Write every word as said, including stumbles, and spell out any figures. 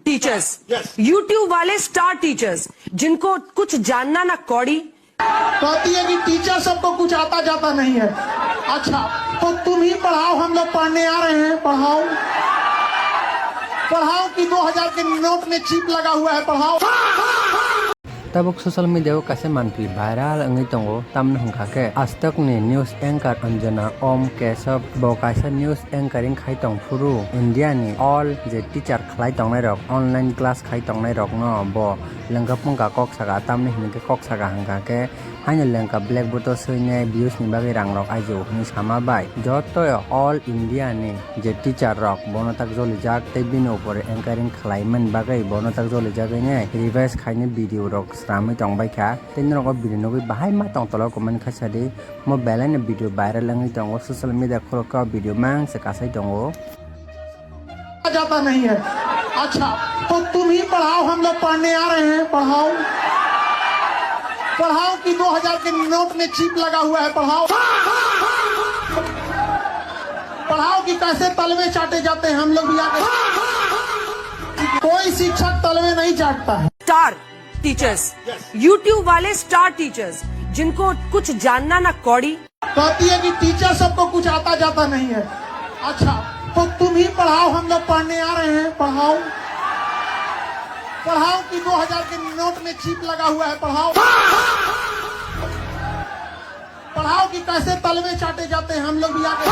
Teachers, YouTube वाले star teachers, जिनको कुछ जानना ना कौड़ी। कहती है कि टीचर सबको कुछ आता जाता नहीं है। अच्छा, तो तुम ही पढ़ाओ, हम लोग पढ़ने आ रहे हैं, पढ़ाओ। पढ़ाओ कि दो हज़ार के नोट में चिप लगा हुआ है, पढ़ाओ। Tabuk social media o kaisa manphi viral wngwi tongo, tamni hwnkha khe Aaj Tak ni news anchor Anjana Om Keshav bo kaisa news anchoring khai tong phuru India ni all je teacher khlai tongnai rok, online class khai tongnai rok no bo lengkha phungkha kok saka, tamni hwnkhe kok saka hwnkha khe haino lengkha blackboard o swinai views ni bagwi rang rok aijio hwnwi sama bai joto all India ni je teacher rok bono tak jolijak tei bini upore anchoring khlaimani bagwi bono tak jolijagwi nai revise khainai video rok sramwi tongbai kha tei norok o video nugwi bahai ma tong tolo comment khaisa di mo belai no video viral wngwi tongo social media khuluk khe o video mang se kasai tongo. जाता नहीं है। अच्छा, तो तुम ही पढ़ाओ, हम लोग पढ़ने आ रहे हैं, पढ़ाओ। पढ़ाओ कि दो हज़ार के नोट में चिप लगा हुआ है, पढ़ाओ। पढ़ाओ कि कैसे तलवे चाटे जाते हैं, हम लोग भी आके। कोई शिक्षक तलवे नहीं चाटता है। स्टार टीचर्स, यूट्यूब वाले स्टार टीचर्स, जिनको कुछ जानना ना कौड़ी। कहती है कि टीचर सबको कुछ आता जाता नहीं है। अच्छा, तो तुम ही पढ़ाओ, हम लोग पढ़ने आ रहे हैं, पढ़ाओ। पढ़ाओ कि दो हज़ार के नोट में चिप लगा हुआ है, पढ़ाओ। पढ़ाओ कि कैसे तलवे चाटे जाते हैं, हम लोग भी आके।